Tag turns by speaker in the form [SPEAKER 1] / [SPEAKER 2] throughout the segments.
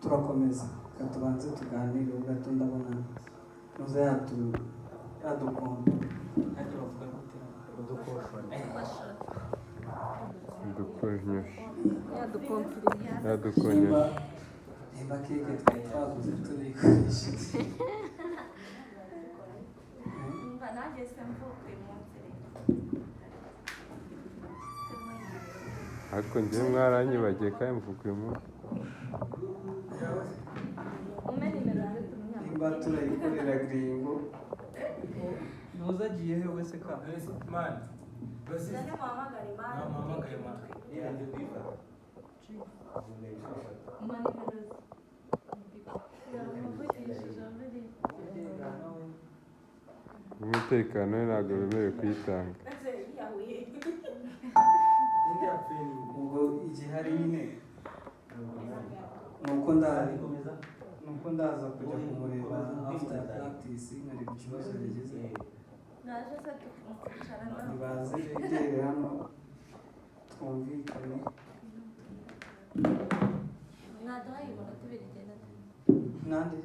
[SPEAKER 1] Turakomeza, reka tubanze tuganire gato. Ndabona muze yadukompa, hajya bavuga gute?
[SPEAKER 2] Dukonyoshe.
[SPEAKER 3] Yadukompiriye.
[SPEAKER 1] Nimba
[SPEAKER 2] Yadukonyoshe.
[SPEAKER 1] Nimba cake twari twaguze turayikoresha.
[SPEAKER 4] Umva, nanjye se mvuka uyu munsi rero.
[SPEAKER 2] Ariko njyewe mwaranyibagiye kandi mvuga uyu munsi.
[SPEAKER 4] Umpe nimero ze tumenye.
[SPEAKER 1] Nimba turayikorera giringo.
[SPEAKER 5] Ntuza agiye he wese ka?
[SPEAKER 6] Man, basi.
[SPEAKER 4] Zane muhamagare imana.
[SPEAKER 6] Namuhamagaye, man.
[SPEAKER 4] Umpa nimero ze. Yamuvugishije mbere.
[SPEAKER 2] Umutekano we ntabwo bemerewe kuyitanga.
[SPEAKER 4] Ese yiyahuye?
[SPEAKER 6] Indi yapfuye ni
[SPEAKER 1] Ubwo igihari nyine ni uko ndaza kujya kumureba after practice, nkareba ikibazo yagize.
[SPEAKER 4] Naje se tukicara nawe?
[SPEAKER 1] Nibaze begere hano twumvikane.
[SPEAKER 4] Mwaduhaye iminota 2 igenda.
[SPEAKER 1] Nande?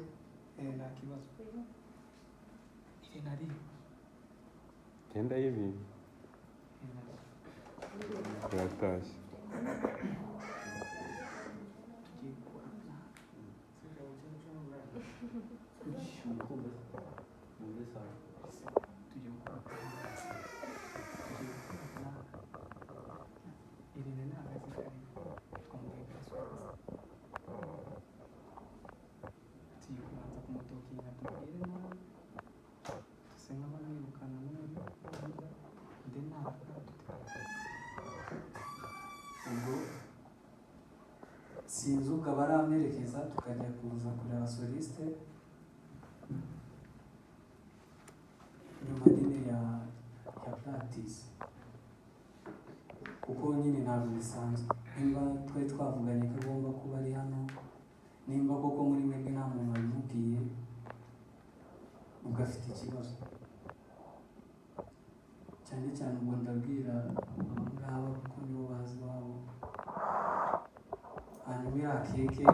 [SPEAKER 1] Nta kibazo, iri nari.
[SPEAKER 2] Genda y'ibintu turatashye.
[SPEAKER 1] Tugiye gukora plan. Tugiye gukora plan, tugiye gukora plan. Irene ntabwo azi ko ari twamuhaye password. Tugiye kubanza kumutalkinga, tumubwire nabi, duse nk'abamwirukana muri undi ntabwo. Ubwo sinzi, ubwo aba aramperekeza tukajya kuza kureba soliste nyuma nyine ya practice, kuko nyine ntabwo bisanzwe. Nimba twari twavuganye ko agomba kuba ari hano, nimba koko muri mwebwe nta muntu wabimubwiye, ubwo afite ikibazo cyane cyane. Ubwo ndabwira aba ngaba kuko nibo bazi iwabo. Hanyuma iriya cake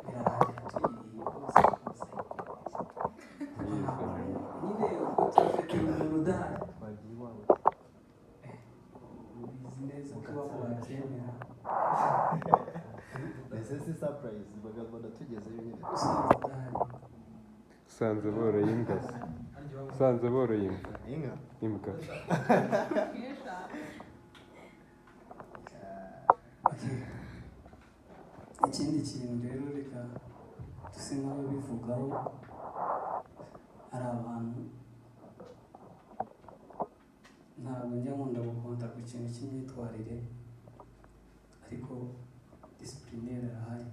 [SPEAKER 1] birarangira tuyiriye rwose rwose, kuko ntabwo nyine ubwo turafite umuntu udahari. Ubizi neza ko iwabo babyemera.
[SPEAKER 7] Ese si surprise bagabona tugezeyo nyine?
[SPEAKER 1] Usanze udahari.
[SPEAKER 2] Usanze boroye imbwa se? Usanze boroye imbwa?
[SPEAKER 7] Inka.
[SPEAKER 2] Imbwa.
[SPEAKER 1] Okay. Ikindi kintu rero, reka duse nk'ababivugaho. Hari abantu, ntabwo njya nkunda gukonta ku kintu cy'imyitwarire, ariko disciplinaire arahari,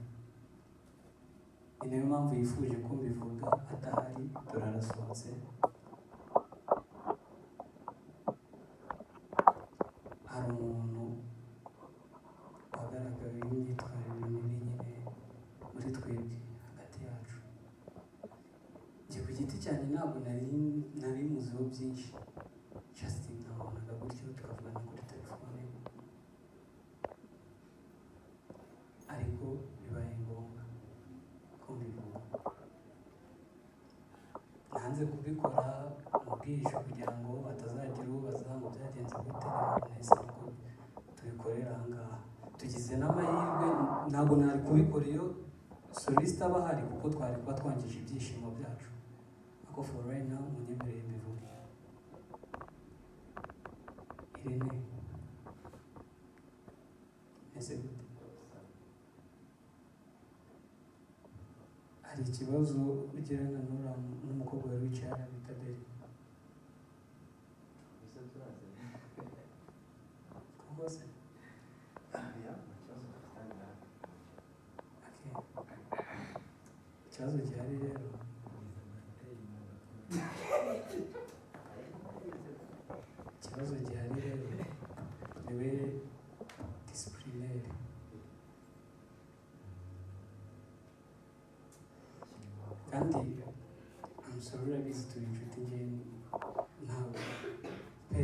[SPEAKER 1] ni nayo mpamvu yifuje ko mbivuga adahari. Dore arasohotse. Hari umuntu wagaragaye imyitwarire mibi nyine muri twebwe, hagati yacu. Njye ku giti cyanjye ntabwo nari muziho byinshi, just nabonaga gutyo tukavugana kuri telefone, ariko bibaye ngombwa ko mbivuga. Nanze kubikora mu bwihisho kugira ngo hatazagira ubaza ngo byagenze gute. Niyo mpamvu nahisemo ko tubikorera aha ngaha. Tugize n'amahirwe, ntabwo nari kubikora iyo soliste aba ahari, kuko twari kuba twangije ibyishimo byacu. Ariko for right now munyemerere mbivuge. Irene, meze gute? Hari ikibazo ugirana n'uriya n'umukobwa wari wicaye hariya bita Deri?
[SPEAKER 7] Ese turazanye?
[SPEAKER 1] Koko se?
[SPEAKER 7] Ya, nta kibazo dufitanye nawe.
[SPEAKER 1] Okay. Ikibazo gihari rero, ikibazo gihari rero, niwe disciplinaire. Kandi umusore, urabizi turi inshuti, njye ntabwo pe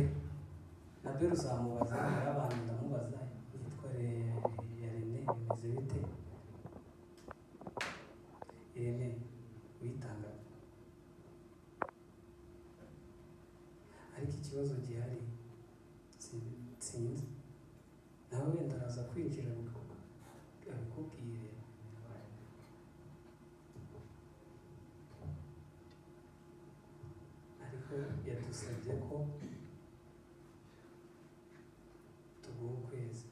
[SPEAKER 1] na Bero uzamubaza hari abantu, ndamubaza imyitwarire ya Rene bimeze bite. Irene witangaga. Ariko ikibazo gihari sinzi nawe wenda araza kwinjira abikubwire. Ariko yadusabye ko tuguha ukwezi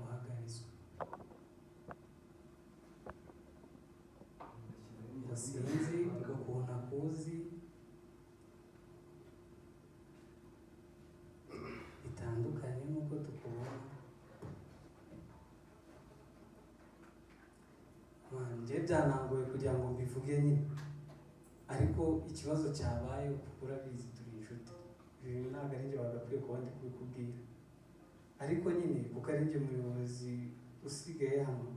[SPEAKER 1] uhagaritswe, ngo sinzi ukuntu akuzi bitandukanye n'uko tukubona. Man, njye byanangoye kugira ngo mbivuge nyine, ariko ikibazo cyabaye kuko urabizi turi inshuti, ibi bintu ntabwo ari njye wagakwiye kuba ndi kubikubwira, ariko nyine kuko ari njye muyobozi usigaye hano,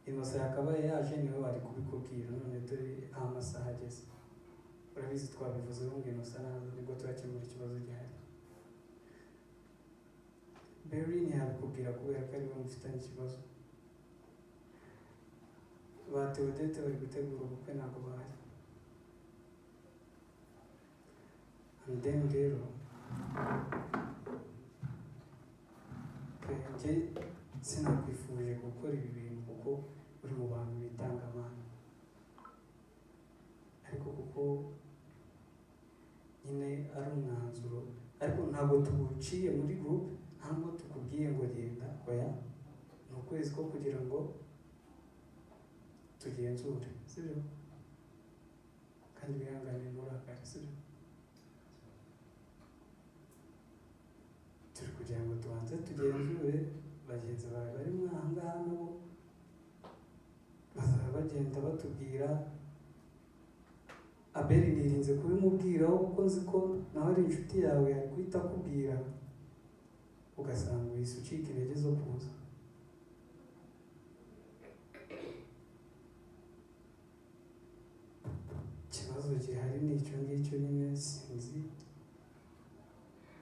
[SPEAKER 1] Innocent yakabaye yaje niwe wari kubikubwira, none dore aho amasaha ageze. Urabizi twabivuzeho ngo Innocent naza nibwo turakemura ikibazo gihari. Berry ntiyabikubwira kubera ko ariwe mufitanye ikibazo. Ba Theodete bari gutegura ubukwe ntabwo bahari. And then rero njye sinakwifuje gukora ibi bintu kuko uri mu bantu bitanga amana, ariko kuko nyine ari umwanzuro, ariko ntabwo tuwuciye muri group, ntabwo tukubwiye ngo genda, oya, ni ukwezi ko kugira ngo tugenzure, sibyo? Kandi wihangane nturakare, sibyo? Turi kugira ngo tubanze tugenzure bagenzi bawe bari aha ngaha nabo bazaba bagenda batubwira. Abeli nirinze kubimubwiraho kuko nzi ko nawe ari inshuti yawe yari guhita akubwira, ugasanga uhise ucika intege zo kuza. Ikibazo gihari ni icyo ngicyo nyine, sinzi,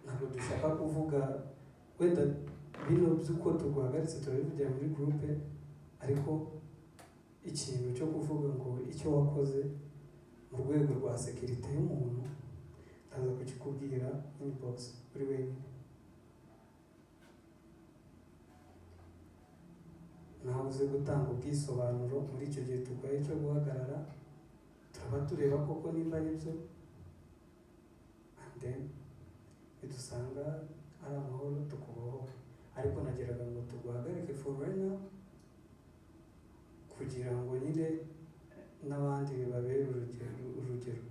[SPEAKER 1] ntabwo dushaka kuvuga wenda bino by'uko tuguhagaritse turabivugira muri groupe, ariko ikintu cyo kuvuga ngo icyo wakoze mu rwego rwa sekirite y'umuntu ndaza kukikubwira inbox uri wenyine. Nawe uze gutanga ubwisobanuro muri icyo gihe tuguhaye cyo guhagarara, turaba tureba koko nimba ari byo, and then nidusanga ari amahoro tukubohore. Ariko nageraga ngo tuguhagarike for right now kugira ngo nyine n'abandi bibabere urugero.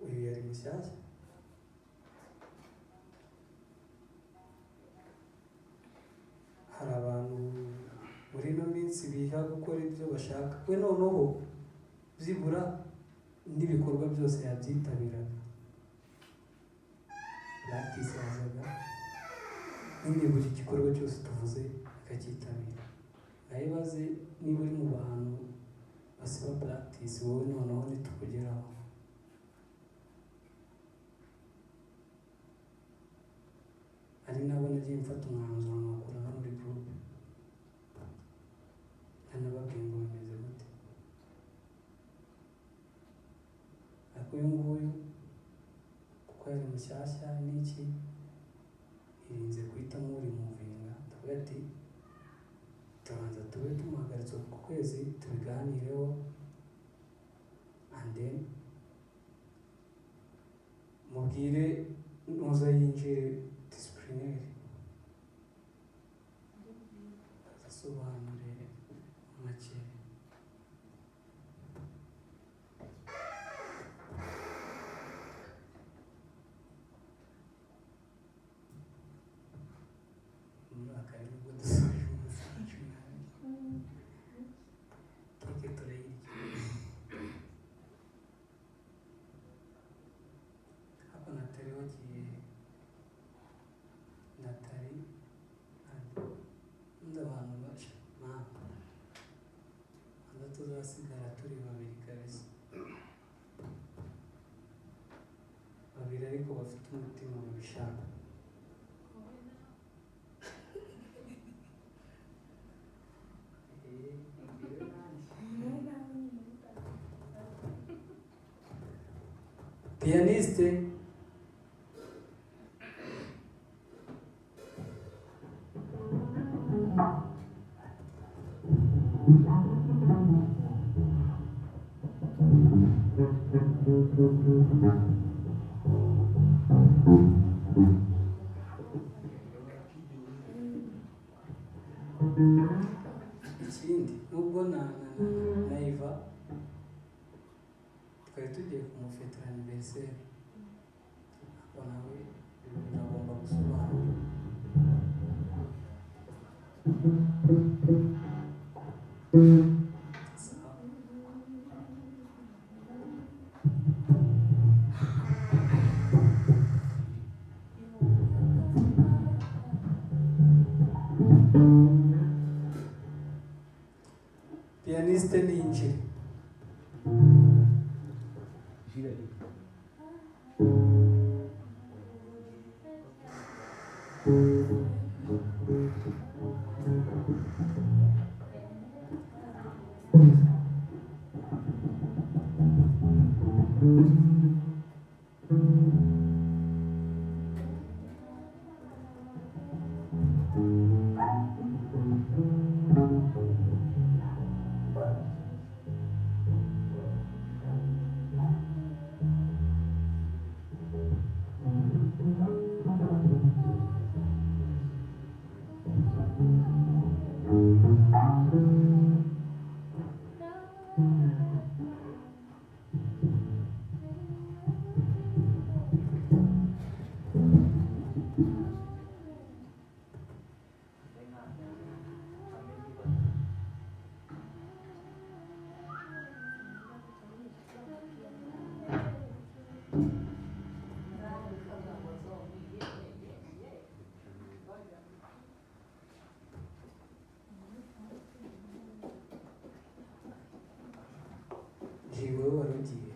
[SPEAKER 1] Uyu yari mushyashya, hari abantu muri ino minsi biha gukora ibyo bashaka, we noneho byibura n'ibikorwa byose yabyitabiraga, practice yazaga nyine buri gikorwa cyose tuvuze akacyitabira. Nayibaze niba uri mu bantu basiba practice wowe noneho nitukugeraho. Hari n'abo nagiye mfata umwanzuro nkakura no muri groupe, ntanababwiye ngo bimeze gute, ariko uyu nguyu kuko yari mushyashya n'iki, nirinze guhita nk'urimuvinga, ndavuga ati tubanza tube tumuhagaritse ku kwezi tubiganireho, and then mubwire nuza yinjire disciplinary asobanure make. Umwaka nibwo dusoje umunsi wa 12, keke turayirya. Hapa Natali wagiye, Natali undi abantu baca mama anda tuzasigara turi babiri kabisa, babiri ariko bafite umutima babishaka. Pianiste. Ikindi nubwo na Iva twari tugiye kumufetera anniversaire, ariko nawe biragomba gusobanura. Sawa. Pianiste ninjire. Jiwe wari ugiye.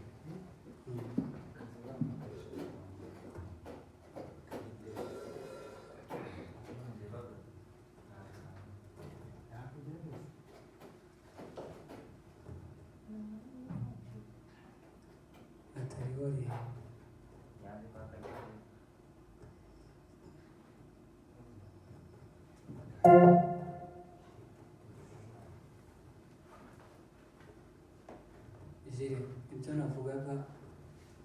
[SPEAKER 1] Natali wari he? Jire, ibyo navugaga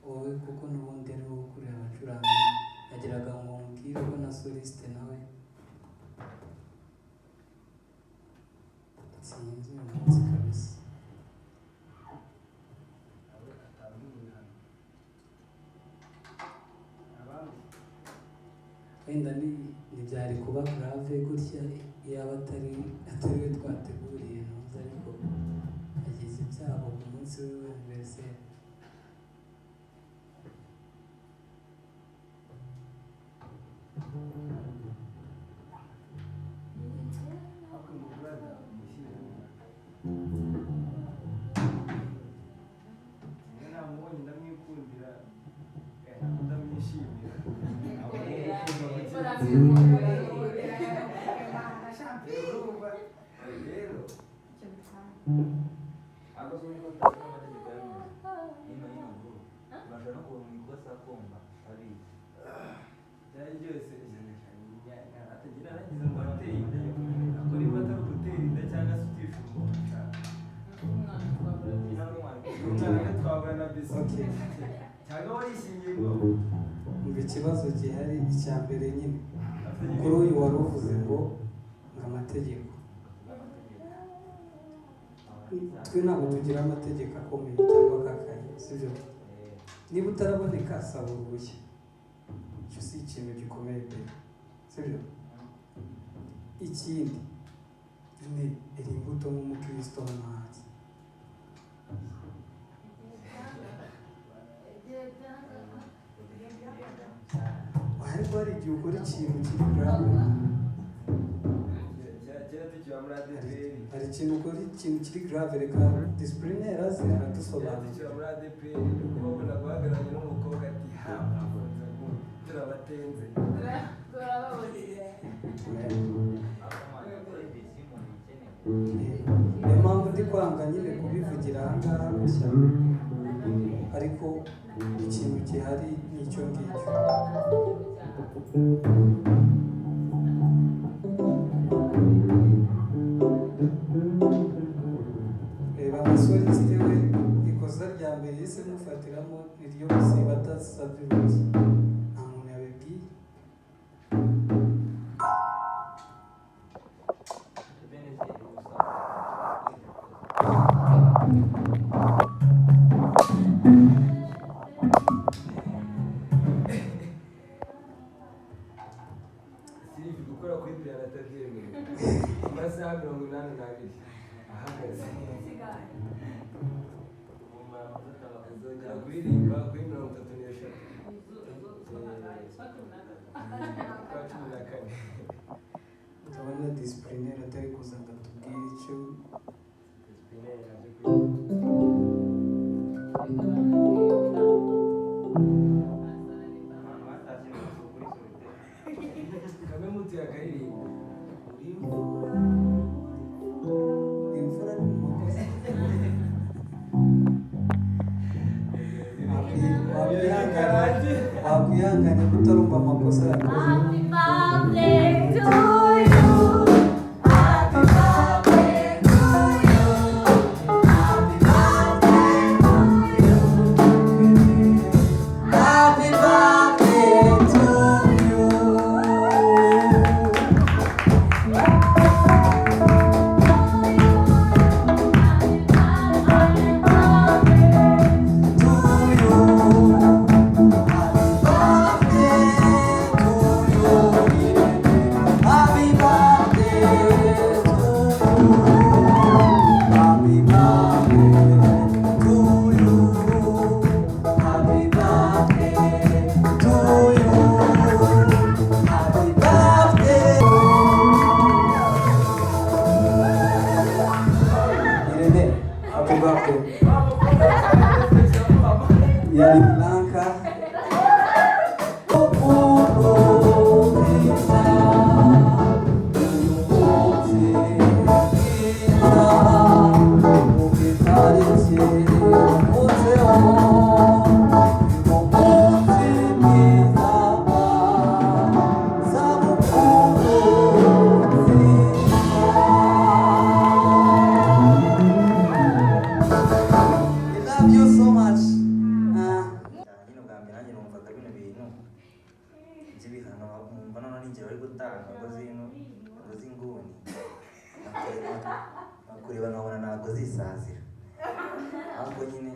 [SPEAKER 1] wowe kuko n'ubundi ari wowe ukuriye abacuranzi, nagiraga ngo mubwire ko na soliste nawe sinzi uyu munsi kabisa. Wenda ntibyari kuba grave gutya iyaba atari we twateguriye ntuzi, ariko agize ibyago ku munsi we w'anniversaire.
[SPEAKER 6] Namubonye ndamwikundira, ndamwishimira. Rero byari byose atagira aragize ngo ateye inda, akora imba atari ugutera inda cyangwa se utishumbusha umwana twabura na bisi cyangwa warishingiye ngo
[SPEAKER 1] Umva ikibazo gihari icya mbere nyine kuri uyu wari uvuze ngo amategeko, twe ntabwo tugira amategeko akomeye cyangwa akakaye, sibyo? Niba utaraboneka saba uruhushya, icyo si ikintu gikomeye pe, sibyo? Ikindi ni iri imbuto nk'umukristo w'umuhanzi. Ariko hari igihe ukora ikintu kiri grave, hari ikintu ukora ikintu kiri grave, reka discipline aze aradusobanurira.
[SPEAKER 6] Kera muri ADPR ubona guhagararanye n'umukobwa ati ha turabatenze.
[SPEAKER 1] Niyo mpamvu ndi kwanga nyine kubivugira aha ngaha gutya, Ariko ikintu gihari ni icyo ngicyo. Reba nka soliste we, ikosa rya mbere yahise mufatiramo ni iryo gusiba atasabye uruhushya, nta muntu yabibwiye.
[SPEAKER 6] Sirivi gukora kuri piyano atabyemerewe amasaha 82 ahagaze, azongera kuririmba kuri 33 z'ukwa 14.
[SPEAKER 1] Ndabona disipurine atari kuza ngo atubwire icyo.
[SPEAKER 6] Disciplinary yaje kuririmba. Kamwe mutuye akaririmba uri imfura.
[SPEAKER 1] Imfura ni mu makosa. Wakwihangana kutarumva amakosa yakoze.
[SPEAKER 4] Happy birthday to you. Happy birthday to you. Happy birthday to you.
[SPEAKER 1] Happy birthday to you. To you. Happy birthday to you. Happy birthday to you. Happy birthday to you. Happy birthday to you. Happy birthday. Irene, happy birthday. Yari Blanca. We love you so much.
[SPEAKER 8] Nyine ubwa mbere nanjye numvaga bino bintu by'ibihano, nkumva noneho n'ingero bari gutanga ngo zino ngo z'inguni, nkakureba nkabona ntabwo zisazira, ahubwo nyine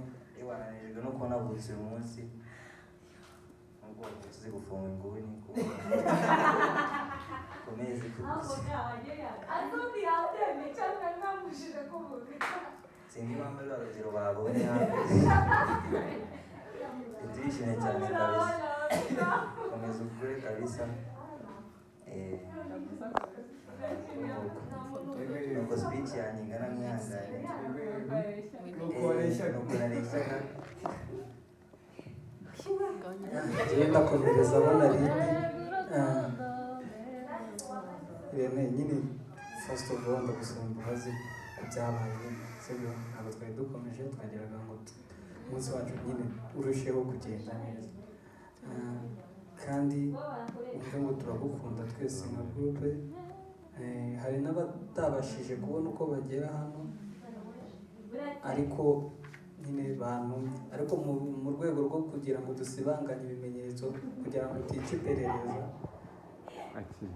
[SPEAKER 8] wananijwe no kubona navutse uyu munsi, nubwo wavutse uzi gufunga inguni ku mezi. Sinzi impamvu ruriya rugero babonye hano. Turishimye cyane kabisa, komeza ukure kabisa. Nuko speech yanjye ingana, mwihangane.
[SPEAKER 6] Nuko wareshyaga.
[SPEAKER 8] Nuko nareshyaga.
[SPEAKER 1] Njyewe ndakomereza aho narindi. Irene, nyine first of all ndagusaba imbabazi ku byabaye, sibyo? Ntabwo twari dukomeje, twageraga ngo umunsi wacu nyine urusheho kugenda neza. Kandi wumve ngo turagukunda twese nka groupe. Hari n'abatabashije kubona uko bagera hano, ariko nyine bantumye, ariko mu rwego rwo kugira ngo dusibanganye ibimenyetso, kugira ngo utica iperereza,
[SPEAKER 2] Akiri.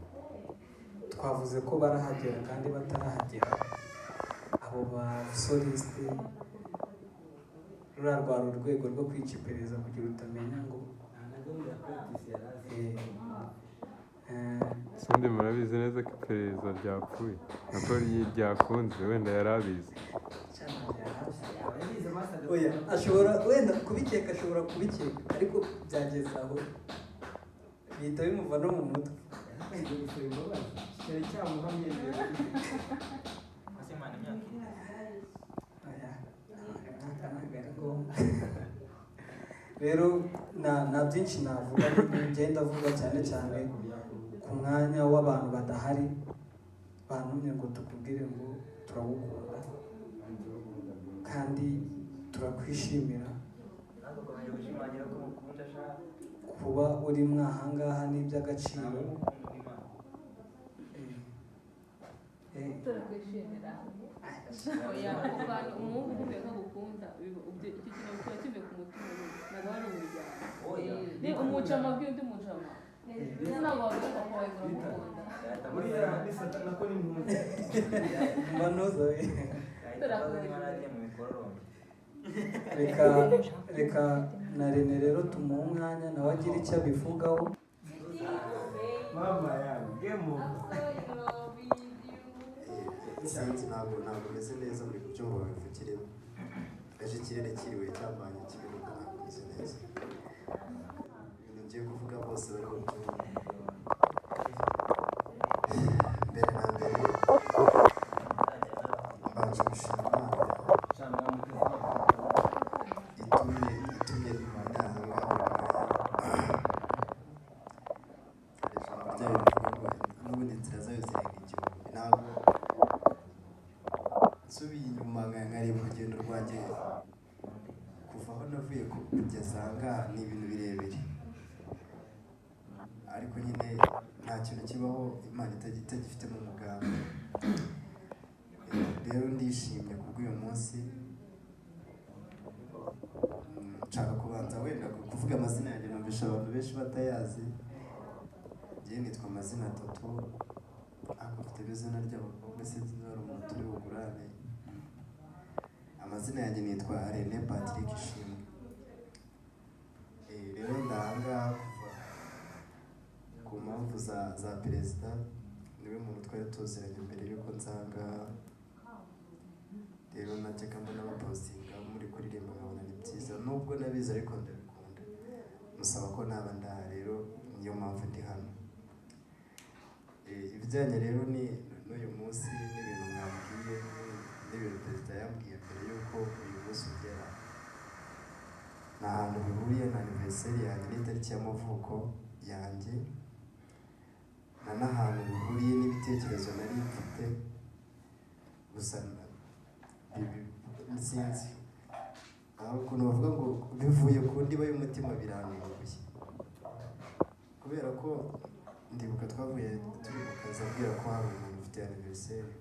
[SPEAKER 1] twavuze ko barahagera kandi batarahagera. Abo ba soliste, ruriya rwari urwego rwo kwica iperereza kugira utamenya ngo
[SPEAKER 6] Nta na gahunda ya practice yari azi.
[SPEAKER 2] Ubundi murabizi neza ko iperereza ryapfuye, nako ryakunze, wenda yari abizi.
[SPEAKER 6] Aba yarize amaso.
[SPEAKER 1] Oya, ashobora wenda kubikeka, ashobora kubikeka, ariko byageze aho bihita bimuva no mu mutwe.
[SPEAKER 6] Yaratangiye gusaba imbabazi cyari cyamuhamye.
[SPEAKER 1] Oya, imyaka ntabwo ari ngombwa. Rero nta byinshi navuga, ngenda avuga cyane cyane ku mwanya w'abantu badahari. Bantumye ngo tukubwire ngo turagukunda kandi turakwishimira. Kuba uri mwahangaha ni iby'agaciro.
[SPEAKER 3] Turakwishimira. Oya, uvana umuhungu ukubwiye ko agukunda, icyo kintu kiba kivuye ku mutima we, ntabwo ari umuryango. Ni umucama bw'undi mucama. Ndetse ntabwo wabwira papa wawe ngo uramukunda.
[SPEAKER 6] Buriya ni satana ko ni impunzi.
[SPEAKER 1] Mbanuza we.
[SPEAKER 8] Naragiye mu mikororombya.
[SPEAKER 1] Reka na Rene rero tumuhe umwanya nawe agire icyo abivugaho.
[SPEAKER 6] Mama yangu, game over.
[SPEAKER 7] Sinzi, ntabwo meze neza muri kubyumva babivugiremo. Ejo ikirere kiriwe cyambanye kibi, numva ntabwo meze neza. Ibintu ngiye kuvuga bose bari bubyumve. Mbere na mbere mbanje gushima Imana itumye ndahangaha uyu mwanya. Hari ijambo ryayo rivuga ngo n'ubundi inzira zayo zirenga igihumbi. Ntabwo nsubiye inyuma nkareba urugendo rwanjye kuva aho navuye kugeza aha ngaha, ni ibintu birebire, ariko nyine nta kintu kibaho Imana itagifitemo umugambi. Rero ndishimye kubw'uyu munsi. Nshaka kubanza wenda kuvuga amazina yanjye, numvisha abantu benshi batayazi. Njyewe nitwa amazina atatu, ariko mfite izina ry'abakobwa, sinzi niba hari umuntu turi bugurane. Amazina yanjye nitwa Rene Patrick Ishimwe. Rero ndahangaha kuva ku mpamvu za perezida, niwe muntu twari tuziranye mbere y'uko nzangaha. Rero najyaga mbona bapostinga muri kuririmba nkabona ni byiza, nubwo nabizi ariko ndabikunda, musaba ko naba ndaha. Rero niyo mpamvu ndi hano. Ibijyanye rero ni n'uyu munsi n'ibintu mwambwiye n'ibintu perezida yambwiye mbere y'uko uyu munsi ugera, nta hantu bihuriye na anniversaire yanjye n'itariki y'amavuko yanjye, nta n'ahantu bihuriye n'ibitekerezo nari mfite. Gusa sinzi aho ukuntu bavuga ngo bivuye ku ndiba y'umutima, birantunguye kubera ko ndibuka twavuye turi mu kazi, abwira ko hari umuntu ufite anniversaire.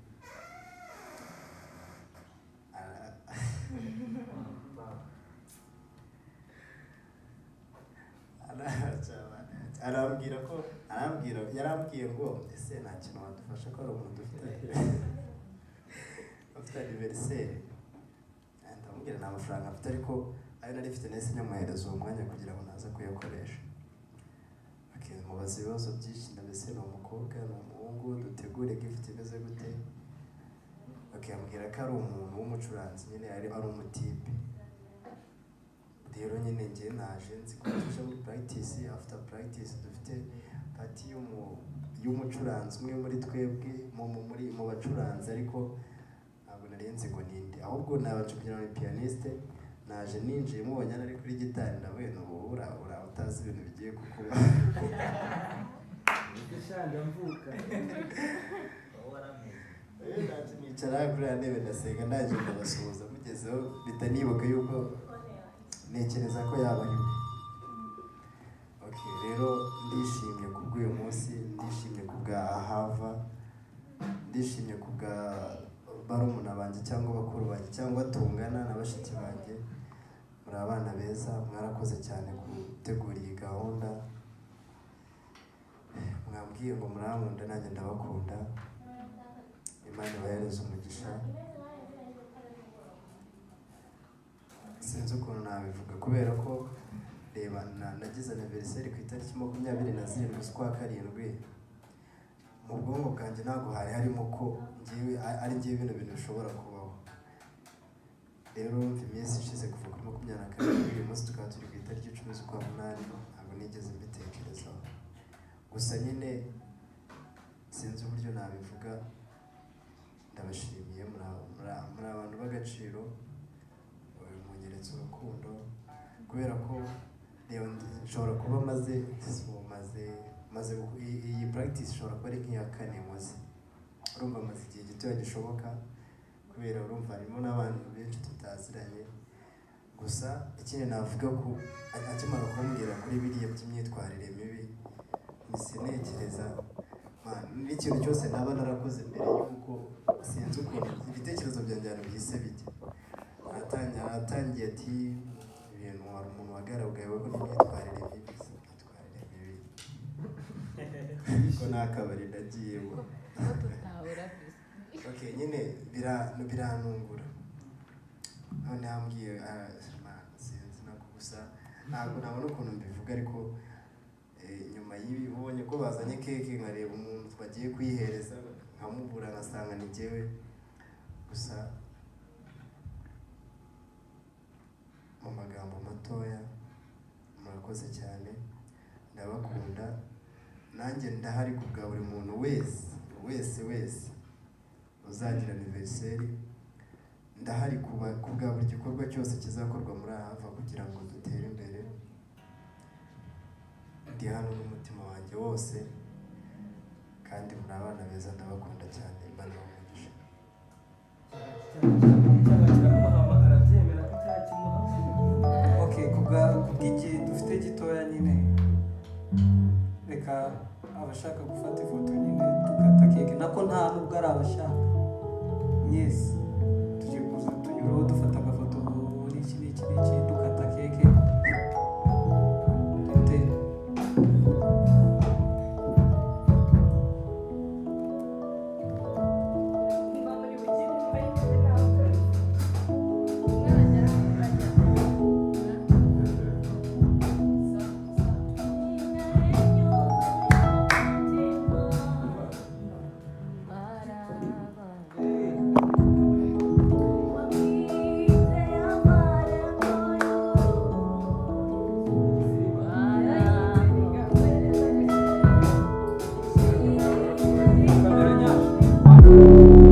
[SPEAKER 7] Arambwira ko arambwira yarambwiye ngo ese nta kintu wadufasha ko hari umuntu ufite anniversaire? Ndamubwira nta mafaranga mfite, ariko ayo nari mfite nahise nyamuhereza uwo mwanya kugira ngo naze kuyakoresha. Okay, mubaza ibibazo byinshi, ndabese ni umukobwa, ni umuhungu, dutegure gift imeze gute? Okay, ambwira ko ari umuntu w'umucuranzi nyine, ari umutipe. Rero nyine njye naje nzi ko tuje muri practice, after practice dufite party y'umucuranzi umwe muri twebwe mu bacuranzi, ariko ntabwo nari nzi ngo ninde, ahubwo nabanje kugira ngo ni pianiste. Naje ninjiye mubonye ari kuri gitari, ndavuye ni ubu ura utazi ibintu bigiye kukuba.
[SPEAKER 6] Ndashaka mvuka.
[SPEAKER 7] Naje nicara kuri ya ntebe ndasenga, ndaje ndabasuhuza, mugezeho mpita nibuka yuko ntekereza ko yaba ari we. Okay, rero ndishimye kubw'uyu munsi, ndishimye kubwa Ahava, ndishimye kubwa barumuna banjye cyangwa bakuru banjye cyangwa tungana na bashiki banjye. Muri abana beza, mwarakoze cyane gutegura iyi gahunda. Mwambwiye ngo murankunda, nanjye ndabakunda. Imana ibahereze umugisha. Sinzi ukuntu nabivuga kubera ko reba nagize anniversaire ku itariki 27 z'ukwa karindwi. Mu bwonko bwanjye ntabwo hari harimo ko njyewe ari njyewe bino bintu bishobora kubaho. Rero urumva iminsi ishize kuva kuri 27, uyu munsi tukaba turi ku itariki 10 z'ukwa munani, ntabwo nigeze mbitekerezaho. Gusa nyine sinzi uburyo nabivuga, ndabashimiye, muri abantu b'agaciro, munyeretse urukundo, kubera ko reba nshobora kuba maze iyi practice ishobora kuba ari nk'iya kane nkoze. Urumva maze igihe gitoya gishoboka, kubera urumva harimo n'abantu benshi tutaziranye, Gusa ikindi navuga ko akimara kumbwira kuri biriya by'imyitwarire mibi, mpise ntekereza, man, n'ikintu cyose naba narakoze mbere y'uko, sinzi ukuntu ibitekerezo byanjye ahantu bihise bijya. Aratangiye ati ibintu hari umuntu wagaragaweho n'imyitwarire mibi. Imyitwarire mibi ko nta kabari nagiyemo?
[SPEAKER 3] Ko tutahura gusa.
[SPEAKER 7] Okay, nyine birantungura. None ambwiye, ah, man, sinzi nako, gusa ntabwo nabona ukuntu mbivuga, ariko nyuma y'ibi ubonye ko bazanye keke, nkareba umuntu bagiye kuyihereza nkamubura, ngasanga ni jyewe. Gusa mu magambo matoya, murakoze cyane, ndabakunda. Nanjye ndahari ku bwa buri muntu wese wese wese uzagira anniversaire. Ndahari kuba ku bwa buri gikorwa cyose kizakorwa muri ahava kugira ngo dutere imbere. Ndi hano n'umutima wanjye wose, kandi muri abana beza, ndabakunda cyane. Imana ibahe umugisha.
[SPEAKER 6] Icyaha kiramuhama, arabyemera ko icyaha kimuhama.
[SPEAKER 1] Okay, kubw'igihe dufite gitoya nyine, reka abashaka gufata ifoto nyine dukata keke, nako nta nubwo ari abashaka, mwese tugiye kuza tunyuraho dufata agafoto n'iki n'iki n'iki, dukata keke dute.
[SPEAKER 4] Niba muri bukire, muri ntabwo.
[SPEAKER 3] Umwana agera ajya.
[SPEAKER 5] Kamera nyasha.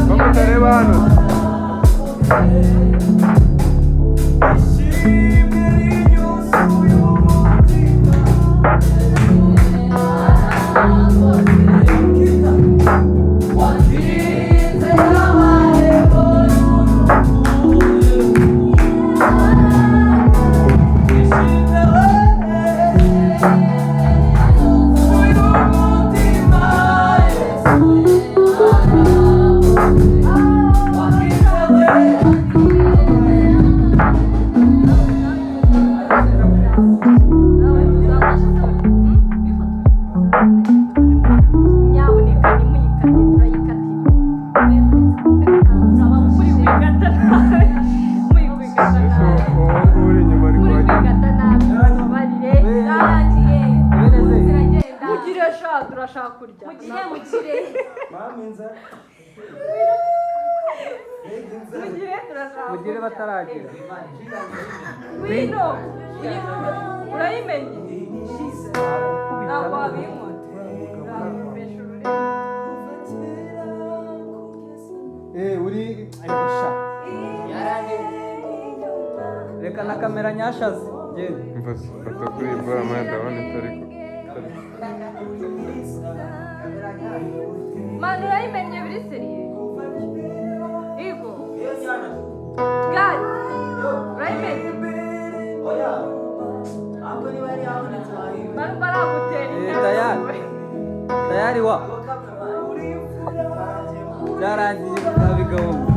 [SPEAKER 2] Ko mutareba hano?
[SPEAKER 4] Nyabuneka ntimuyikate, turayikatira. Muri kwikata nabi, muri kwikata
[SPEAKER 2] Ese
[SPEAKER 4] nabi,
[SPEAKER 2] uwo nguwo uri inyuma ari
[SPEAKER 4] muri
[SPEAKER 2] kuhagera?
[SPEAKER 4] kwikata nabi, mubabarire.
[SPEAKER 3] Byarangiye. Ziragenda.
[SPEAKER 4] Mugire sha, turashaka kurya.
[SPEAKER 3] Mugire mugire.
[SPEAKER 6] Mama, inzara. Mbega inzara.
[SPEAKER 4] Mugire, turashaka
[SPEAKER 5] Mugire
[SPEAKER 4] kurya.
[SPEAKER 5] bataragira.
[SPEAKER 4] Ngwino, urayimenye, ntabwo wabinkora, nabimesha ururimi.
[SPEAKER 5] Uri ariko sha. Reka na kamera nyashaze. Genda.
[SPEAKER 2] Umva se, fata kuri iyi bora mani, ndabona itari
[SPEAKER 4] Manu, urayimenye biri seriye? Igo. Gari. Urayimenye? Manu baragutera
[SPEAKER 5] Eh,
[SPEAKER 4] inda.
[SPEAKER 5] tayari. Tayari wa. Byarangiye nabigabamo.